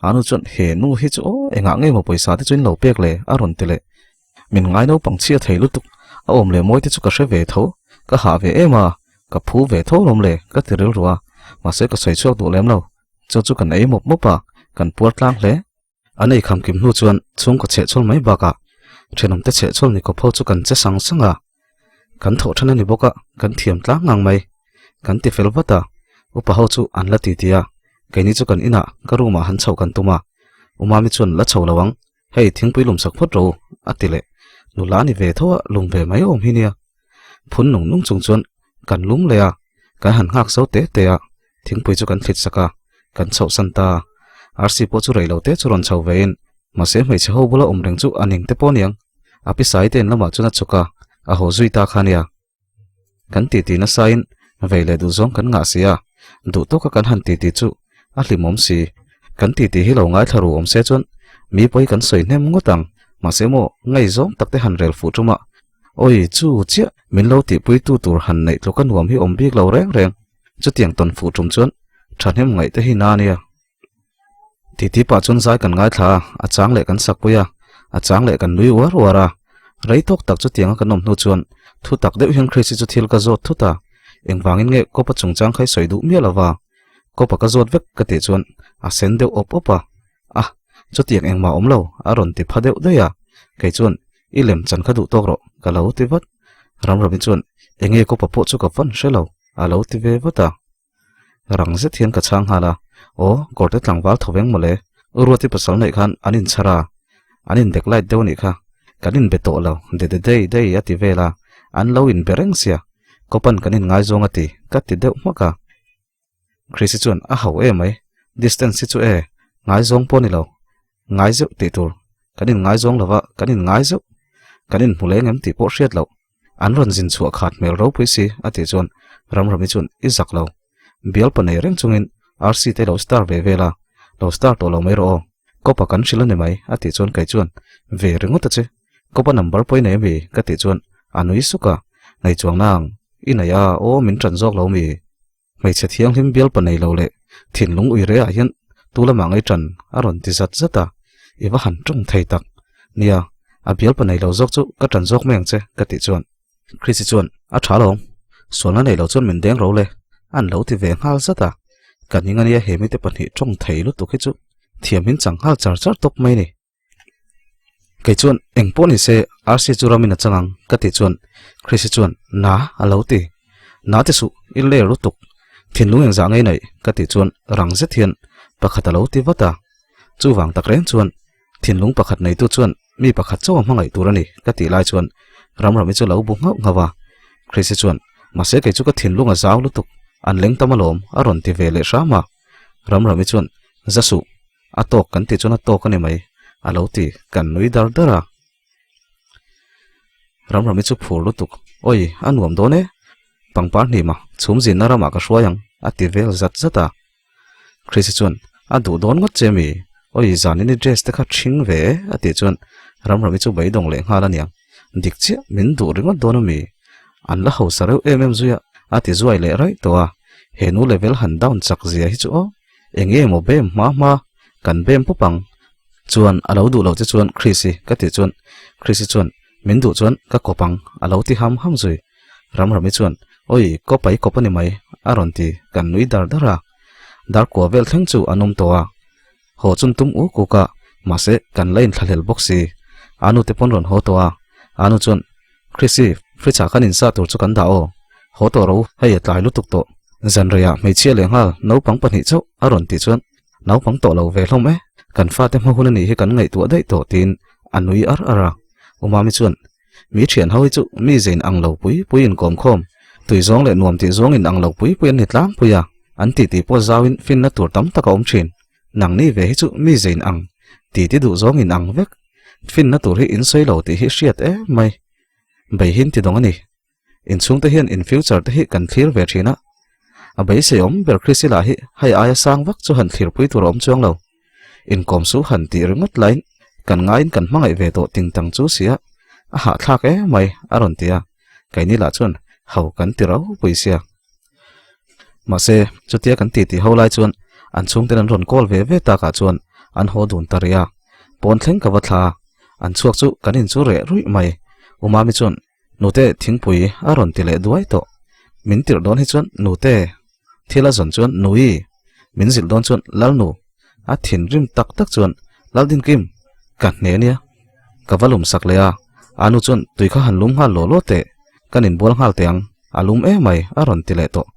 S1: A nu chuan, He nu hi chu aw, engah nge maw pawisa te chu in lo pek le? a rawn ti leh. Min ngai naupang chhia thei lutuk, a awm leh mawi te chu ka hre ve tho, ka hah ve em a, ka phu ve tho lawm le, ka ti rilru a, mahse ka sawi chhuak duh lem lo. Chaw chu kan ei mawp mawp a, kan puar tlang hle. An ei kham kim hnu chuan chhungkaw chhehchhawl mai bakah thenawmte chhehchhawl ni kawp ho chu kan che sang sang a, kan thawh then a ni bawk a, kan thiam tlang ngang mai. Kan ti fel vat a, upa ho chu an la ti ti a, keini chu kan inah ka room ah han chhoh kan tum a, U Mami chuan la chho lo ang, hei thingpui lum sak phawt rawh u a ti leh, nula a ni ve tho a, lum ve mai awm hi nia. Phun nung nung chung chuan kan lum leh a, kan han nghak zo te te a, Thingpui chu kan thlit sak a, kan chhoh san ta. Arsi pawh chu rei lo te chu rawn chho ve in, mahse hmeichhe ho bula awm reng chu a ning te pawh aniang. A pi sai te in lamah chuan a chhuk a, a haw zui ta kha ania. Kan titi nasa in vei leh duh zawng kan ngah si a, duh tawka kan han titi chu a hlimawm si. Kan titi hi lo ngaithla ru awm se chuan mi pawi kan sawi hnem ngawt ang, mahse maw ngaihzawng tak te han rel fuh tum a, Awi chu chiah min lo tihpuitu tur han neih tluka nuam hi awm bik lo reng reng. Chutiang tawn fuh tum chuan thahnem ngaih te hi na ania. Titi pah chuan zai kan ngaithla a, a chang leh kan sakpui a, a chang leh kan nui uar uar a. Rei tawk tak chutianga kan awm hnu chuan thu tak deuh hian Chrissy chu thil ka zawt thut a, engvangin nge kawpa chungchang kha i sawi duh miah lova, kawpa ka zawt vek ka tih chuan a sen deuh awp awp a, ah chutiang engmah awm lo a rawn ti pha deuh daih a, kei chuan I lem chan kha duh tawk rawh, ka lo ti vat. Ramrami chuan, Enge kawpa pawh chu ka van hre lo, a lo ti ve vat a. Rang zet hian ka chhang nghal a, Aw, kawrte tlangval tho veng mawle, U Ruati pasal neih khan an inchhar a, an indek light deuh a nih kha, kan inbe tawh lo, de de dei dei a ti vel a, an lo inbe reng sia, kawpan kan inngaizawng a ti, ka ti deuh hmak a. Chrissy chuan a hauh em mai, distance hi chu e, ngaizawng pawh a ni lo, ngai zeuh tih tur, kan in ngaizawng lo va, kan in ngai zeuh, kan in hmu leng em tih pawh hriat loh, an rawn zin chhuah khat hmel ropui si a tih chuan Ramrami chuan i zak lo, bialpa nei reng chungin RC te lo star ve vel a, lo star tawh lo mai rawh aw, kawpa kan hrilh a ni mai a tih chuan kei chuan ve ringawt a che, kawpa number pawh i nei ami ka tih chuan. A nui suk a, Nei chuang nang, i nei a, aw min ṭan zawk lo mi? Hmeichhe thianghlim bialpa nei lo leh thinlung ui reh ah hian tu lamah ngei ṭan a rawn ti zat zat a, i va han ṭawng thei tak. Nia, a bialpa nei lo zawk chu ka ṭan zawk mai ang che ka tih chuan Chrissy chuan a ṭha lo, sualna nei lo chuan min deng ro le an lo ti ve nghal zat a, ka ning ania he mite pahnih ṭawng thei lutuk hi chu thiam in chang nghal char char tawp mai ni. Kei chuan eng pawh ni se RC chu ramin a chang ang ka tih chuan Chrissy chuan na a lo ti. Na ti suh i ler lutuk thinlung engzah ngei naih ka tih chuan rang zet hian pakhat a lo ti vat a. Chuvang tak reng chuan thinlung pakhat neitu chuan mi pakhat chauh a hmangaih tur a ni ka tih lai chuan Ramrami chu lo bu nghauh nghauh a. Chrissy chuan mahse kei chu ka thinlung a zau lutuk an leng tam alawm a rawn ti ve leh hram a. Ramrami chuan za suh A tawk kan tih chuan a tawk a ni mai, a lo ti, kan nui dar dar a. Ramrami chu phur lutuk, Awi, a nuam dawn e, pangpar hnima chhum zinna ramah ka hruai ang, a ti vel zat zat a. Chrissy chuan, A duh dawn ngawt che mi? Awi, zanin i dress te kha ṭhing ve e, a tih chuan Ramrami chu beidawng leh nghal a niang. Dik chiah, min duh ringawt dawn a mi? An la hausa reuh em em zui a, a ti zuai leh raih tawh a. He nu level han down chak zia hi chu aw. Eng nge maw bem hma hma kan bem pawp ang chuan a lo duh loh che chuan Chrissy ka tih chuan Chrissy chuan min duh chuan ka kawp ang a lo ti ham ham zui. Ramrami chuan awi kawp ai kawp a ni mai a rawn ti kan nui dar dar a. Dar kua vel thleng chu an awm tawh a. Haw chun tum uk uk a mahse kan la inthlahlel bawk si. Anu te pawn rawn haw tawh a. Anu chuan Chrissy, fridge ah khan insa tur chu kan dah aw. Haw tawh ro, hei a tlai lutuk tawh. Zanreiah hmeichhia leh nghal naupang pahnih chauh a rawn tih chuan naupang tawh lo ve hlawm e, kan fate hma hun a nih hi kan ngaihtuah daih tawh tiin a nui ar ar a. Umami chuan, Mi thian ho hi chu mi zein ang lo pui pui inkawm khawm, tui zawng leh nuam tih zawng in ang lo pui pui an ni tlangpui a, an titi pawh zauin finna tur tam tak a awm thin. Nangni ve hi chu mi zein ang, titi duh zawng in ang vek. Finna tur hi in sawi lo tih hi hriat em mai. Beihin ti dawng a ni. Inchhungte hian in future te hi kan thlir ve thin a. A beisei awm ber Chrissy lah hi hei aia sang vak chu han thlirpui tur a awm chuang lo. Inkawm su han tih ringawt laiin kan ngaiin kan hmangaih ve tawh ting tang chu sia a hahthlak em mai a rawn ti a. Keini lah chuan ho kan ti ropui sia. Mahse chutia kan titi ho lai chuan an chhungten an rawn call ve ve takah chuan an haw dun ta rih a. Pawn thleng ka va thla a, an chhuak chu kan in chu reh ruih mai. Umami chuan Nute thingpui a rawn ti leh duai tawh. Min tirh dawn hi chuan Nute thil a zawn chuan Nui, min zilh dawn chuan Lalnu a thinrim tak tak chuan Laldinkim ka hne nia. Ka va lum sak leh a, Anu chuan tui kha han lum nghal law law teh, kan inbual nghal teh ang, a lum em mai a rawn ti leh tawh.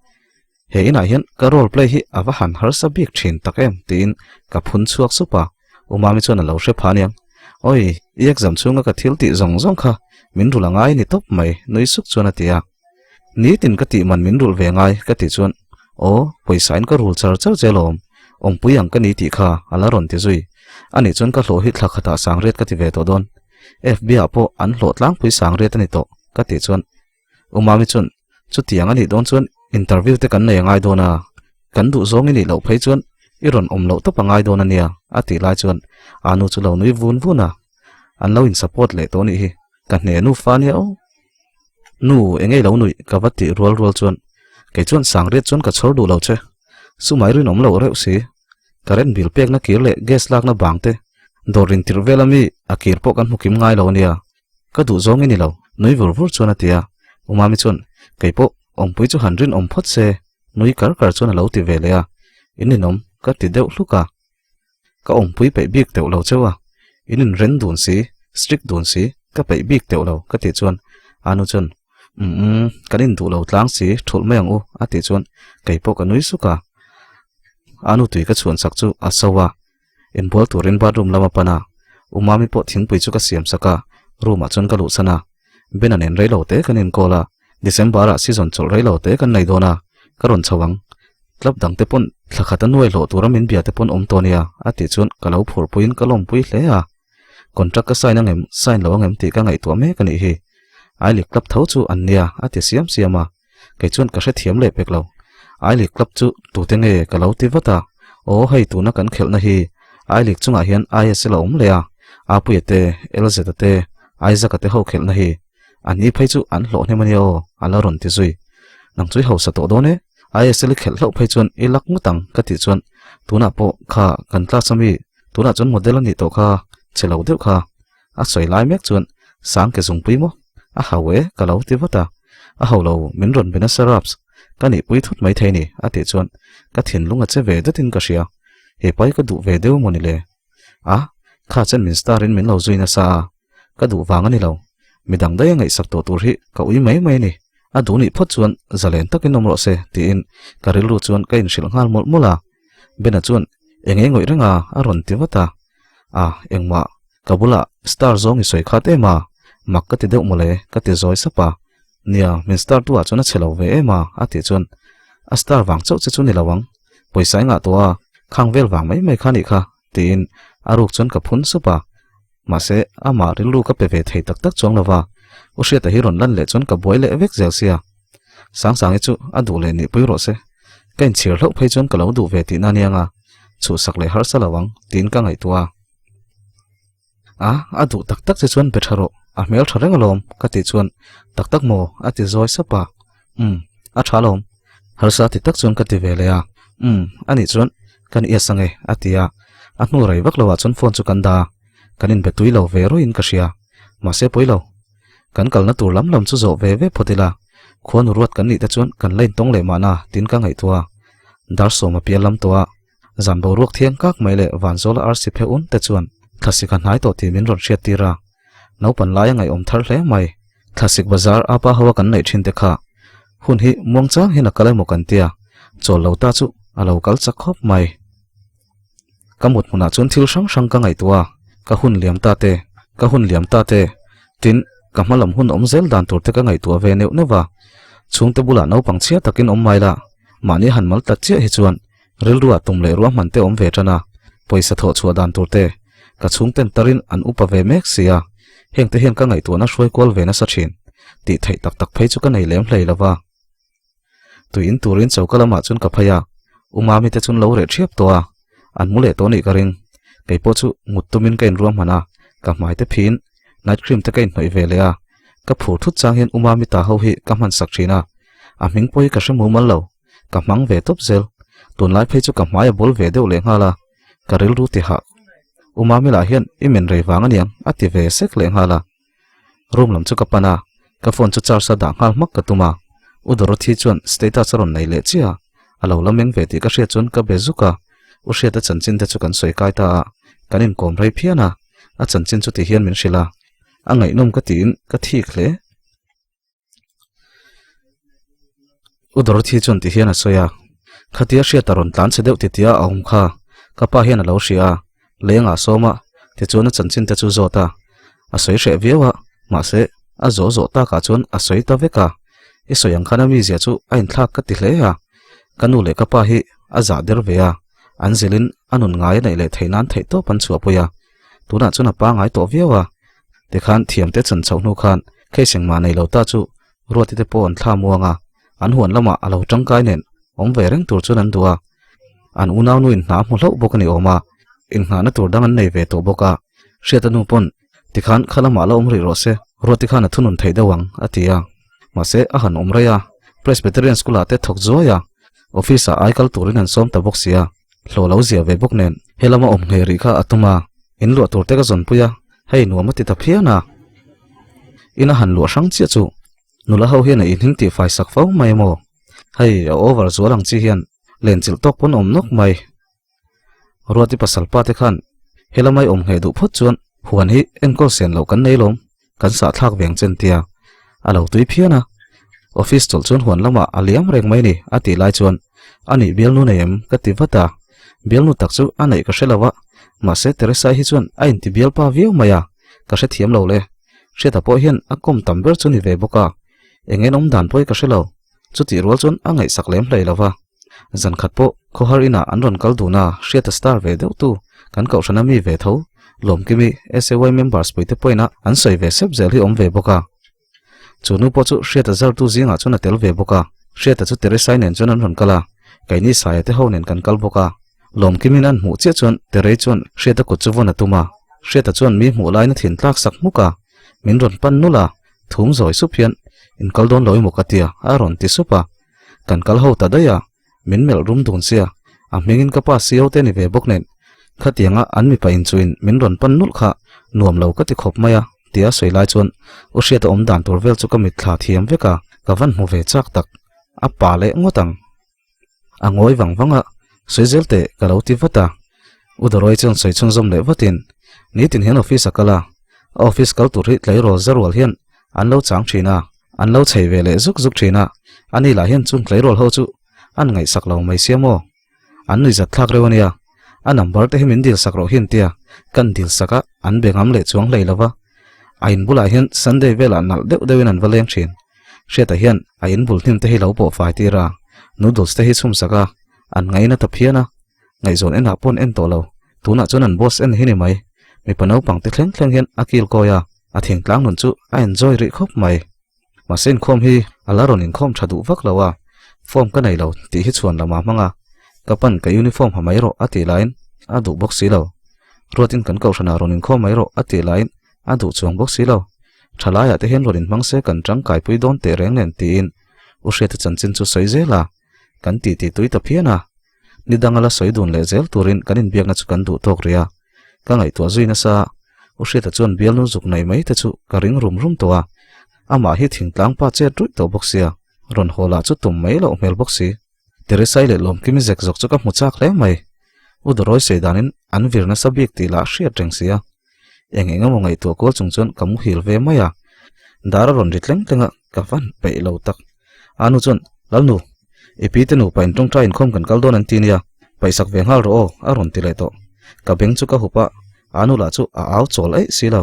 S1: He inah hian ka role play hi a va han harsa bik thin tak em tiin ka phun chhuak sup a, U Mami chuan a lo hre pha aniang. Awi, i exam chhunga ka thil tih zawng zawng kha min rulh a ngai ni tawp mai nui suk chuan a ti a. Nitin ka tih man min rulh ve ngai ka tih chuan aw, pawisa in ka rul char char che alawm, awmpui ang ka ni tih kha a la rawn ti zui. Anih chuan ka hlawh hi thla khatah sangriat ka ti ve tawh dawn. FB ah pawh an hlawh tlangpui sangriat a ni tawh ka tih chuan U Mami chuan chutiang a nih dawn chuan interview te kan nei a ngai dawn a, kan duh zawng i nih loh phei chuan i rawn awm loh tawp a ngai dawn a nia a tih lai chuan Anu chu lo nui vun vun a, an lo in support leh tawh a nih hi, ka hne nufa nia aw. Nu engei lo nuih ka va tih rual rual chuan kei chuan sangriat chuan ka chhawr duh lo che, sumai rinawm loh reuh si, current bill pekna kir leh gas lakna bang te dawr rintirh vel ami a kir pawh kan hmu kim ngai lo a nia. Ka duh zawng i ni lo, nui vur vur chuan a ti a. U Mami chuan, Kei pawh, awmpui chu han rinawm phawt se, nui kar kar chuan a lo ti ve leh a. In ninawm, ka ti deuh hluk a. Ka awmpui peih bik teuh lo cheu a, in inren dun si, strict dun si, ka peih bik teuh lo, ka tih chuan Anu chuan, Umm, kan induh lo tlang si, thulh mai ang u, a tih chuan kei pawh ka nui suk a. Anu tui ka chhuan sak chu a so a. Inbual turin bathroom lam a pan a, U Mami pawh thingpui chu ka siam sak a, room ah chuan ka luhsan a. Ben-a nen reilo te kan inkawl a, December ah season chawlh reilo te kan nei dawn a, ka rawn chho ang. Club dang te pawn thla khat a nuai hlawh tura min bia te pawn awm tawh nia, a tih chuan ka lo phurpuiin ka lawmpui hle a. Contract ka sign angem, sign lo angem tih ka ngaihtuah mek a nih hi. Aili club tho chu an nia, a ti siam siam a. Kei chuan ka hrethiam leh pek lo. Aili club chu tute nge ka lo ti vat a, aw hei tuna kan khelhna hi Aili chungah hian ISL a awm leh a, Apuia te, Elzeta te, Isaac-a te ho khelhna hi. An ni phei chu an hlawh hnem a nia aw, a la rawn ti zui. Nang chu i hausa tawh dawn e, ISL i khelh hlauh phei chuan i lak ngawt ang ka tih chuan tunah pawh kha kan class ami tunah chuan model a nih tawh kha che lo deuh kha a sawi lai mek chuan sang ke zungpui maw a hau e ka lo ti vat a, a hau lo min rawn be nasa raps ka nihpui thut mai thei ni a tih chuan ka thinlung a che ve datin ka hria, he pai ka duh ve deuh maw ni le? A, kha chen min star in min lo zui nasa a, ka duh vang a ni lo, midang daih a ngaihsak tawh tur hi ka ui mai mai a ni, a duh nih phawt chuan zalen takin awm rawh se tiin ka rilru chuan ka inhrilh nghal mawlh mawlh a, Bena chuan eng eng ngawih reng a a rawn ti vat a, a engmah ka bulah star zawng i sawi khat em a, mak ka ti deuh mawle ka ti zawi sap a, nia min star tu ah chuan a chhe lo ve em a a tih chuan a star vang chauh che chu ni lo ang, pawisa i ngah tawh a khang vel vang mai mai kha nih kha tiin a ruk chuan ka phun sup a. Mahse, amah rilru ka pe ve thei tak tak chuang lova, U Hriata hi rawn lan leh chuan ka buai leh vek zel sia. Sangsangi chu a duh leh nihpui rawh se. Ka inchhir hlauh phei chuan ka lo duh ve tihna aniang a, chhuhsak leh harsa lo ang tiin ka ngaihtuah a. A, a duh tak tak che chuan be tha rawh, a hmel tha reng alawm ka tih chuan tak tak maw a ti zawi sap a. Umm, a tha alawm. Harsa ti tak chuan ka ti ve leh a. Umm, anih chuan kan ias ange a ti a. A hnu rei vak loah chuan phone chu kan dah a, kan inbe tui lo ve ruiin ka hria. Mahse pawi lo. Kan kalna tur lam lam chu zawh ve ve phawt ila, khuanu ruat kan nih te chuan kan la intawng leh mahna tiin ka ngaihtuah a. Dar sawm a pial lam tawh a, zan boruak thiang kak mai leh vanzawla arsi phe un te chuan thlasik a hnai tawh tih min rawn hriat tir a. Naupan laia ngaihawm thar hle mai. Thlasik bazar apa ho a kan neih thin te kha hun hi muang chang hian a kal emaw kan tia, chawl lo ta chu a lo kal chak khawp mai. Ka mut hmunah chuan thil hrang hrang ka ngaihtuah a, ka hun liam ta te, ka hun liam ta te, tin ka hma lam hun awm zel dan tur te ka ngaihtuah ve neuh neuh a. Chhungte bulah naupang chhia takin awm mai la, mahni han mal tlat chiah hi chuan rilruah tum leh ruahman te awm ve tan a, pawisa thawh chhuah dan tur te ka chhungten tarin an upa ve mek si a, hengte hian ka ngaihtuahna hruai kual ve nasa thin tih theih tak tak phei chu ka nei lem hlei lova. Tui in turin choka lamah chuan ka phei a, U Mami te chuan lo reh thiap tawh a, an mu leh tawh nih ka ring. Kei pawh chu mut tumin ka inruahman a, ka hmai te phiin night cream te ka inhnawih ve leh a, ka phur thut chang hian U Mami ta ho hi ka hman sak thin a, a hming pawh hi ka hre mumal lo. Ka hmang ve tawp zel. Tunlai phei chu ka hmai a bul ve deuh leh nghal a, ka rilru ti hah. U Mami lah hian i men rei vang aniang a ti ve sek leh nghal a. Room lam chu ka pan a, ka phone chu charge a dah nghal hmak ka tum a. U Dorothy chuan status a rawn nei leh chiah a, a lo la meng ve tih ka hriat chuan ka be zuk a. U Hriata chanchin te chu kan sawi kai ta a, kan inkawm rei phian a, a chanchin chu ti hian min hrilh a. A ngaihnawm ka tiin ka thik hle. U Dorothy chuan ti hian a sawi a, Khatia hriat a rawn tlan chhe deuh titia a awm kha, ka pa hian a lo hria a, lengah a sawm a, tichuan a chanchin te chu zawt a, a sawi hreh viau a, mahse a zawh zawh takah chuan a sawi ta vek a, i sawi ang khan a mizia chu a inthlak ka ti hle a, ka nu leh ka pa hi a zah der ve a, an zilhin a nun ngai a neih leh theih nan theihtawp an chhuahpui a, tunah chuan a pangai tawh viau a. Tikhan thiamte chan chhoh hnu khan case engmah nei lo ta chu Ruati te pawh an thla muang a, an huan lamah a lo tangkai nen awm ve reng tur chuan an duh a. An unaunu in hna hmu hlauh bawk a ni awm a, inngahna tur dang an nei ve tawh bawk a. Hriata nu pawn tikhan kha lamah la awm rih rawh se, Ruati khan a thunun theih deuh ang a ti a. Mahse a han awm rei a, Presbyterian School ah te thawk zuai a, office ah aikal turin an sawm ta bawk si a. Hlawh lo zia ve bawk nen he lama awm nghei rih kha a tum a, in luah tur te ka zawn pui a, hei nuam a ti ta phian a. In a han luah hrang chiah chu nula ho hian a inhing tih fai sak fo mai emaw? Hei a over zual ang chi hian len chilh tawk pawn awm nawk mai. Ruati pasal pa te khan he lamai awm ngheh duh phawt chuan huan hi enkawl sen loh kan nei lawm. Kan sahthlak veng chen tia a lo tui phian a, office chawlh chuan huan lamah a liam reng mai ni a tih lai chuan a nih bialnu nei em ka ti vat a, bialnu tak chu a neih ka hre lo a, mahse Teresa hi chuan a inti bialpa viau mai a, ka hrethiam lo le. Hriata pawh hian a kawm tam ber chu ni ve bawk a, eng en awm dan pawh hi ka hre lo, chutih rual chuan a ngaihsak lem hlei lo va. Zan khat pawh khawhar inah an rawn kal dun a, Hriata star ve deuh tu, kan kohhrana mi ve tho, Lawmkimi, SAY members puite pawhin a an sawi ve sep zel hi awm ve bawk a. Chu nu pawh chu Hriata zartu zingah chuan a tel ve bawk a, Hriata chu Teresai nen chuan an rawn kal a, keini Saia te ho nen kan kal bawk a. Lawmkimi'n an hmuh chiah chuan Terei chuan Hriata kut chu vawn a tum a, Hriata chuan mi hmuh lain a thin tlak sak hmuk a, min rawn pan nulh a. Thum zawi sup hian, In kal dawn lo emaw ka tia, a rawn ti sup a. Kan kal ho ta daih a, min melh rum dun sia, a hmingin ka pa CO te ni ve bawk nen, khatianga an mipa inchuin min rawn pan nulh kha nuam lo ka ti khawp mai a, tia sawi lai chuan U Hriata awm dan tur vel chu ka mitthla thiam vek a, ka van hmu ve chak tak, a pa leh ngawt ang. A ngawi vang vang a, sawi zel teh ka lo ti vat a. U Dawrawi chuan sawi chhunzawm leh vatin, Nitin hian office a kal a, a office kal tur hi tleirawl zarual hian an lo chang thin a, an lo chei ve leh zuk zuk thin a, ani lah hian chung tleirawl ho chu an ngaihsak lo mai sia maw? An nuihzat thlak reuh a nia, a number te hi min dil sak rawh hi an tia, kan dil sak a, an be ngam leh chuang hlei lo va. A in bulah hian Sunday velah nalh deuh deuhin an va leng thin. Hriata hian a in bul hnim te hi lo pawh fai tir a, noodles te hi chhum sak a, an ngaina ta phian a, ngaihzawn enah pawh an en tawh lo, tunah chuan an boss en hi ni mai. Mipa naupang te thleng thleng hian a kil kawi a, a thingtlang nun chu a enjoy rih khawp mai. Mahse inkhawm hi a la rawn inkhawm tha duh vak lo a, form ka nei lo tih hi chhuan lamah hmang a, ka pan ka uniform ha mai rawh a tih laiin a duh bawk si lo. Ruatin kan kohhranah rawn inkhawm mai rawh a tih laiin a duh chuang bawk si lo. Thalaiah te hian rawn inhmang se kan tangkaipui dawn teh reng nen tiin U Hriata chanchin chu sawi zel a, kan titi tui ta phian a. Ni danga la sawi dun leh zel turin kan inbiakna chu kan duh tawk rih a. Ka ngaihtuah zui nasa, U Hriata chuan bialnu zuk nei mai te chu ka ring rum rum tawh a. Amah hi thingtlang pa chet ruih tawh bawk sia, rawn haw lah chu tum mai loh hmel bawk si. Teresai leh Lawmkimi zek zawk chu ka hmu chak hle mai. U Dawrawi sawi danin an vir nasa bik tih lah a hriat reng sia. Eng eng emaw ngaihtuah kual chung chuan ka muhil ve mai a, dar a rawn ri tleng tleng a, ka van peih lo tak. A nu chuan, Lalnu, i pi te nupa in tawngtai inkhawm kan kal dawn an ti nia, paihsak ve nghal rawh aw, a rawn ti leh tawh. Ka beng chu ka hup a, a nu lah chu a au chawl eih si lo.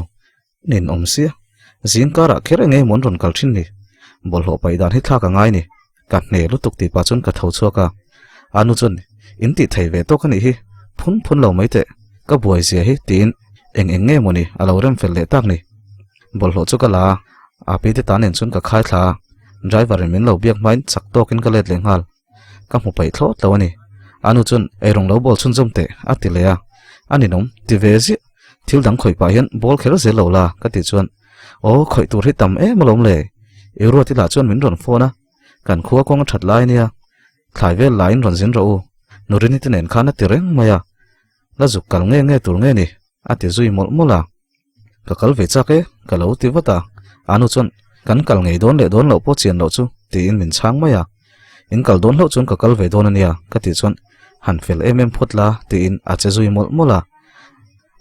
S1: Nin awm sia, zing karah kher eng emaw an rawn kal thin ni. Bawlhhlawh paih dan hi thlak a ngai ni. Ka hne lutuk tih pah chuan ka tho chhuak a, a nu chuan in tih thei ve tawk a nih hi, phun phun lo mai teh, ka buai zia hi tiin eng eng nge mawni a lo rem fel leh tak ni. Bawlhhlawh chu ka la a, a pi te ta nen chuan ka khai thla a, driver in min lo biak hmain chak tawkin ka let leh nghal, ka hmu paih thlawt lo a ni. A nu chuan eirawng lo bawl chhunzawm teh a ti leh a, a ninawm ti ve ziah, thil dang khawih pah hian bawl kher zel lo la ka tih chuan Aw, khawih tur hi tam em alawm le. Euruati lah chuan min rawn phone a, kan khua kawng a that lai ania, thlai vel laiin rawn zin rawh u, Nurini te nen khan a ti reng mai a, la zuk kal nge nge tur nge ni, a ti zui mawlh mawlh a. Ka kal ve chak e, ka lo ti vat a, Anu chuan kan kal ngei dawn leh dawn loh pawh chian loh chu tiin min chhang mai a, in kal dawn hlauh chuan ka kal ve dawn ania ka tih chuan han fel em em phawt la tiin a che zui mawlh mawlh a.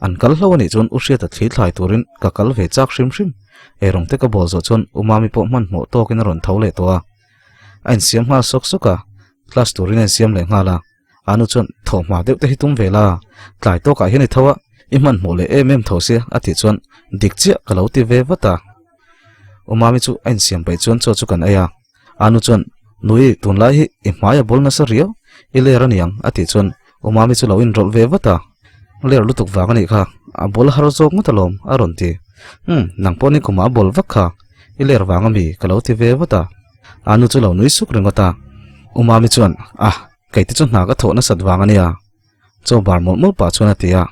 S1: An kal hlo anih chuan U Hriata thli thlai turin ka kal ve chak hrim hrim. Eirawng te ka bawl zawh chuan U Mami pawh hmanhmawh tawkin a rawn tho leh tawh a. A insiam nghal sawk sawk a, class turin a insiam leh nghal a. Anu chuan thawhhma deuh te hi tum ve la, tlai tawkah hian i tho a, i hmanhmawh leh em em tho sia a tih chuan dik chiah ka lo ti ve vat a. U Mami chu a insiam paih chuan chaw chu kan ei a. Anu chuan, Nui, tunlai hi i hmai a bawl nasa riau, i ler a niang, a tih chuan U Mami chu lo inrawlh ve vat a. Ler lutuk vang a nih kha, a bawl har zawk ngawt alawm, a rawn ti. Umm, nang pawh ni kumah a bawl vak kha, i ler vang a mi, ka lo ti ve vat a. Anu chu lo nui suk ringawt a. U Mami chuan, Ah, kei te chu hna ka thawh nasat vang a nia. Chaw bar mawlh mawlh pah chuan a ti a,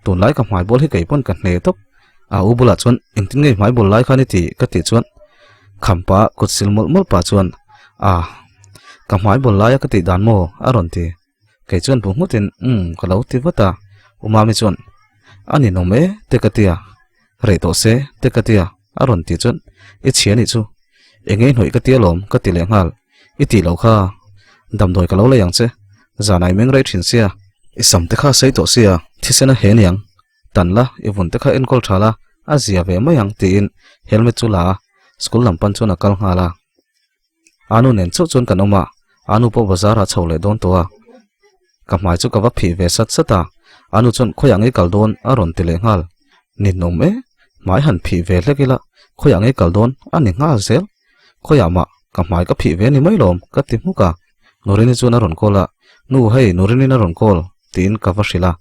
S1: tunlai ka hmai bawl hi kei pawn ka hne tawp. A u bulah chuan engtin nge hmai bawl lai khan i ti ka tih chuan kham pah kut sil mawlh mawlh pah chuan a ka hmai bawl laia ka tih dan maw a rawn ti. Kei chuan bu nghutin umm ka lo ti vat a, u Mami chuan a ninawm e te ka ti a, reh tawh se te ka ti a a rawn tih chuan i chhia nih chu eng nge i hnawih ka ti alawm ka ti leh nghal. I tih loh kha, damdawi ka lo lei ang che, zanah i meng rei thin sia, i sam te kha sei tawh sia, thisen a he niang, tan la, i vun te kha enkawl tha la, a zia ve mai ang tiin helmet chu la a, school lam pan chuan a kal nghal a. Anu nen chauh chuan kan awm a, Anu pawh bazar ah chho leh dawn tawh a, ka hmai chu ka va phih ve sat sat a, Anu chuan khawiah ngei kal dawn a rawn ti leh nghal, ninawm e, hmai han phih ve hlek ila khawiah ngei kal dawn a ni nghal zel. Khawiah mah ka hmai ka phih ve ni mai lawm ka ti hmuk a, Nurini chuan a rawn call a, Nu hei Nurinin a rawn call tiin ka va hrilh a,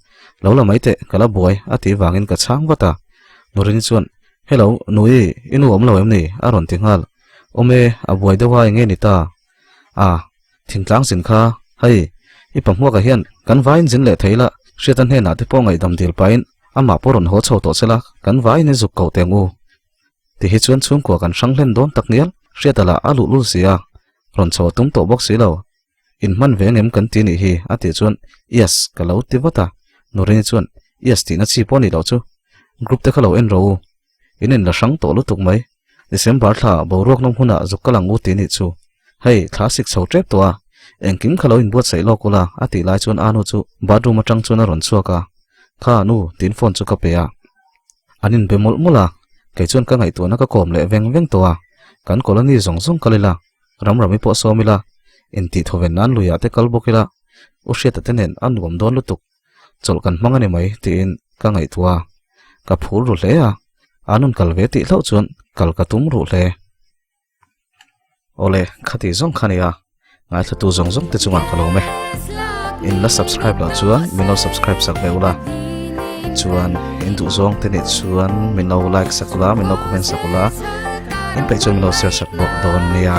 S1: Lo la mai teh ka la buai a tih vangin ka chhang vat a, Nurini chuan Hello Nui i nu awm lo em ni a rawn ti nghal, Awm e a buai deuh a enge ni ta a thingtlang zin kha hei i pahmuakah hian kan vaiin zin leh thei la Hriata hnenah te pawh ngaihdam dil pahin amah pawh rawn haw chho tawh se la kan vaiin i zuk koh teh ang u. Ti hi chuan chhungkua kan hrang hlen dawn tak ngial, hriat a lah a luh lul si a, rawn chho a tum tawh bawk si lo. In hman ve ngem kan ti nih hi a tih chuan Yes ka lo ti vat a, Nurini chuan Yes tihna chi pawh a nih loh chu. Group te kha lo en rawh u. In in la hrang tawh lutuk mai. December thla boruak nawm hunah zuk kal ang u ti nih chu. Hei, thla sik chho tep tawh a, engkim kha lo inbuatsaih lawk ula a tih lai chuan Anu chu bathroom atang chuan a rawn chhuak a, Kha nu tiin phone chu ka pe a. An inbe mawlh mawlh a, kei chuan ka ngaihtuahna ka kawm leh veng veng tawh a, kan colony zawng zawng kal ila, ram rami pawh sawm ila, intih thawven nan luiah te kal bawk ila, U Hriata te nen a nuam dawn lutuk, chawlh kan hmang a ni mai tiin ka ngaihtuah a, ka phur ru hle a, an rawn kal ve tih hlauh chuan kal ka tum ruh hle. Awle, khati zawng kha nia, ngaithlatu zawng zawng te chungah ka lawm e. In la subscribe loh chuan min lo subscribe sak ve ula. Chuan in duh zawng te nih chuan min lo like sak ula, min lo comment sak ula. In peih chuan min lo share sak bawk dawn nia.